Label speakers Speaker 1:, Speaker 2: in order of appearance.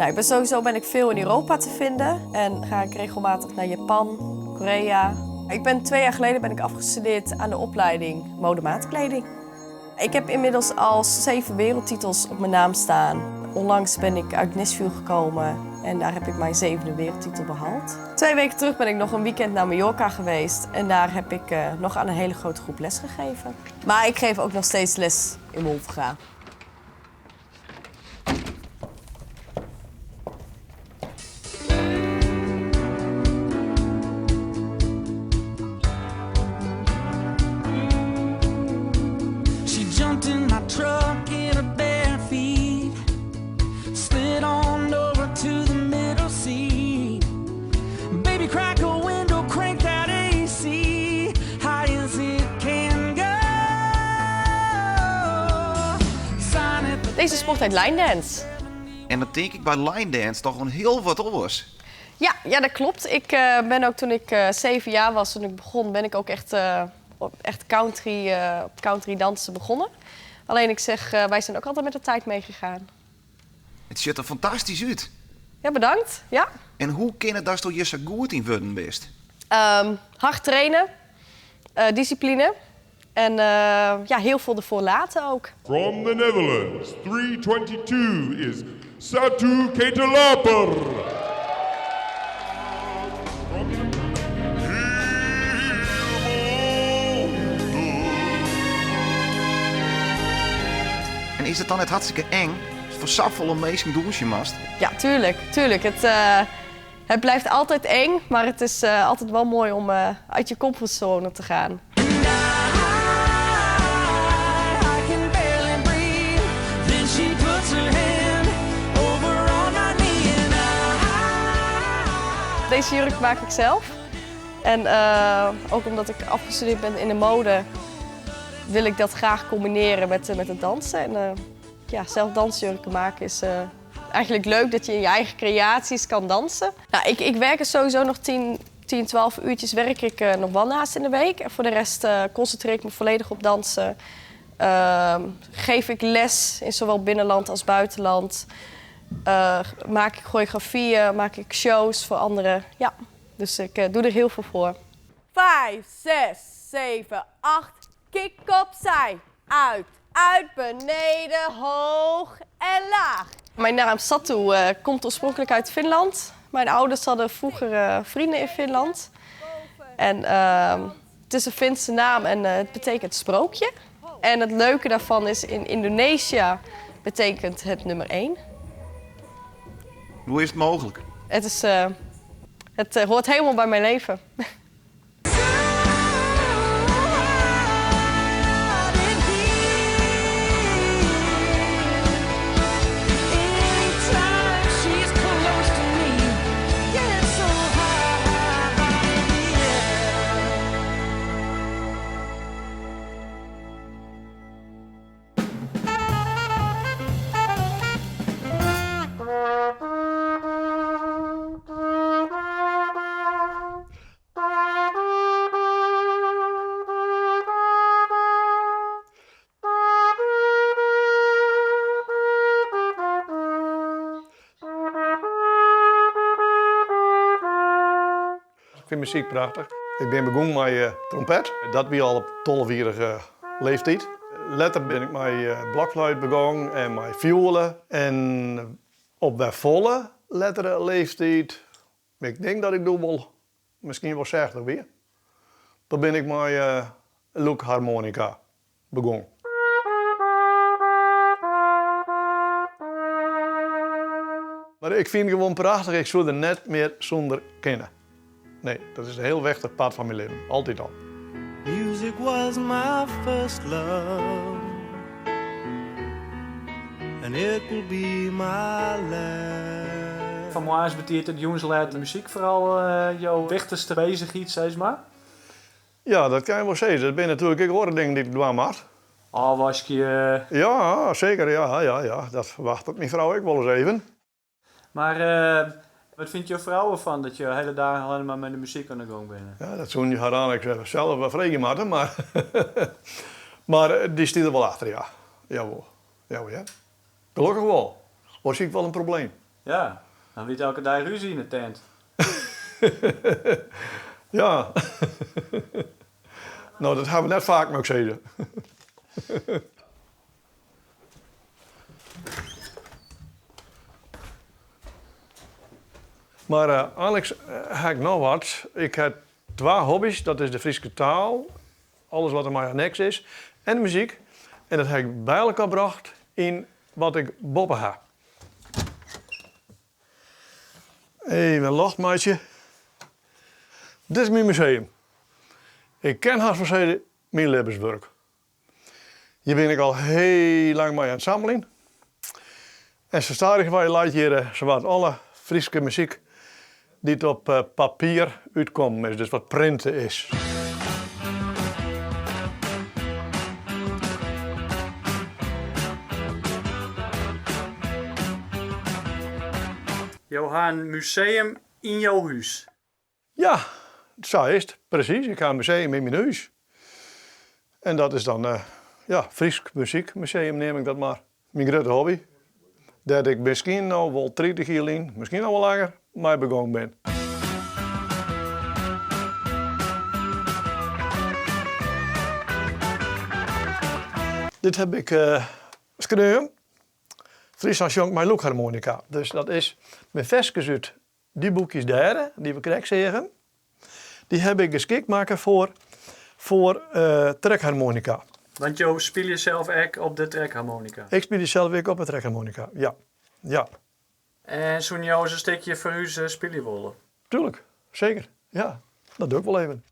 Speaker 1: Nou, ik ben sowieso ben ik veel in Europa te vinden en ga ik regelmatig naar Japan, Korea. Ik ben 2 jaar geleden ben ik afgestudeerd aan de opleiding modemaatkleding. Ik heb inmiddels al zeven wereldtitels op mijn naam staan. Onlangs ben ik uit Nashville gekomen en daar heb ik mijn zevende wereldtitel behaald. 2 weken terug ben ik nog een weekend naar Mallorca geweest en daar heb ik nog aan een hele grote groep les gegeven. Maar ik geef ook nog steeds les in Wolvega.
Speaker 2: She jumped in my truck in her bare feet, slid on over to the middle seat. Baby, crack a window, crank that AC, high as it can go. Sign it.
Speaker 1: Deze sport heet line dance.
Speaker 3: En dan denk ik by line dance toch een hiel wat oars.
Speaker 1: Ja, dat klopt. Ik ben ook toen ik 7 jaar was, toen ik begon, ben ik ook echt, op echt op country dansen begonnen. Alleen ik zeg, wij zijn ook altijd met de tijd meegegaan.
Speaker 3: It sjocht der fantastysk út.
Speaker 1: Ja, bedankt. Ja.
Speaker 3: En hoe kin it datsto hjir sa goed yn wurden bist?
Speaker 1: Hard trainen, discipline en ja, heel veel ervoor laten ook.
Speaker 4: From the Netherlands, 322 is Satu Ketelaper. From the
Speaker 3: En is it dan net hartstikke eng? Foar safolle minsken dûnsje moatst?
Speaker 1: Ja, tuurlijk. Tuurlijk. Het blijft altijd eng, maar het is altijd wel mooi om uit je comfortzone te gaan.
Speaker 2: And I can barely breathe. Then she puts her hand over on my knee and I.
Speaker 1: Deze jurk maak ik zelf. En ook omdat ik afgestudeerd ben in de mode, wil ik dat graag combineren met het dansen. En ja, zelf dansjurken maken is eigenlijk leuk dat je in je eigen creaties kan dansen. Nou, ik werk er sowieso nog 10, 10 12 uurtjes werk ik nog wel naast in de week. En voor de rest concentreer ik me volledig op dansen. Geef ik les in zowel binnenland als buitenland. Maak ik choreografieën, maak ik shows voor anderen. Ja, dus ik doe er heel veel voor. 5, 6, 7, 8. Kick opzij. Uit, uit, beneden, hoog en laag. Mijn naam Satu komt oorspronkelijk uit Finland. Mijn ouders hadden vroeger vrienden in Finland. En het is een Finse naam en het betekent sprookje. En het leuke daarvan is in Indonesië betekent het nummer 1.
Speaker 3: Hoe is it mooglik?
Speaker 1: Het hoort helemaal bij mijn leven.
Speaker 2: In here. Anytime she's close to me, get so high in the air.
Speaker 5: Ik fyn muzyk prachtich. Ik bin begûn mei trompet. Dat wie al op 12-jierrige leeftiid. Letter bin ik mei blokfluit begûn en mei fioele. En op wer folle lettere leeftiid, ik tink dat ik doe wol, miskien wol 60 wie. Doe bin ik mei lûkharmoanika begûn. Mar ik fyn it gewoan prachtich. Ik soe der net mear sûnder kinne. Nee, dat is in hiel wichtich part fan myn libben. Altyd al.
Speaker 2: Music was my first love, and it will be my last.
Speaker 6: Fan moarns betiid oant jûns let de muzyk foaral jo wichtichste beuzichheid, sis mar.
Speaker 5: Ja, dat kinne je wol sizze. Der binne natuerlik ek oare dingen dy't ik dwaan moat.
Speaker 6: Ôfwaskje.
Speaker 5: Ja, seker. Ja. Dat ferwachtet myn frou ek wolris even.
Speaker 6: Mar wat fynt jo frou derfan dat jo hiele dagen allinnich mar mei de muzyk oan de gong binne?
Speaker 5: Ja, dat soene je har eins sels wol freegje moatte, mar dy stiet der wol achter, ja. Jawol. Jawol, ja. Gelokkich wol. Oars hie ik wol in probleem.
Speaker 6: Ja, dan wie it elke dei rúzje yn 'e tent.
Speaker 5: Ja. No, dat ha we net faak, moat ik sizze. Mar einliks ha ik noch wat. Ik ha twa hobby's, dat is de Fryske taal, alles wat der mei anneks is, en de muzyk. En dat ha ik by elkoar brocht yn wat ik boppe ha. Even locht meitsje. Dit is myn museum. Ik kin hast wol sizze, myn libbenswurk. Hjir bin ik al hiel lang mei oan it sammeljen. En sa stadichwei leit hjir sawat alle Fryske muzyk dy't op papier útkommen is, dus wat printe is.
Speaker 6: Jo ha in museum yn jo hús.
Speaker 5: Ja, sa is it, presys. Ik ha in museum yn myn hús. En dat is dan, ja, Frysk Muzykmuseum neam ik dat mar. Myn grutte hobby, dêr't ik miskien no wol 30 jier lyn, miskien al wol langer, mei begong bin. Dit heb ik skreaun, Fryslân sjongt mei lûkharmoanika. Dus dat is myn ferskes út Dy boekjes dêre, dy't we krekt seagen, dy heb ik geskikt makke foar foar trekharmoanika.
Speaker 6: Want jo spylje sels ek op de trekharmoanika?
Speaker 5: Ik spylje sels ek op de trekharmoanika, ja. Ja.
Speaker 6: En soene jo ris in stikje foar ús spylje wolle?
Speaker 5: Tuurlijk, seker. Ja, dat doch ik wol even.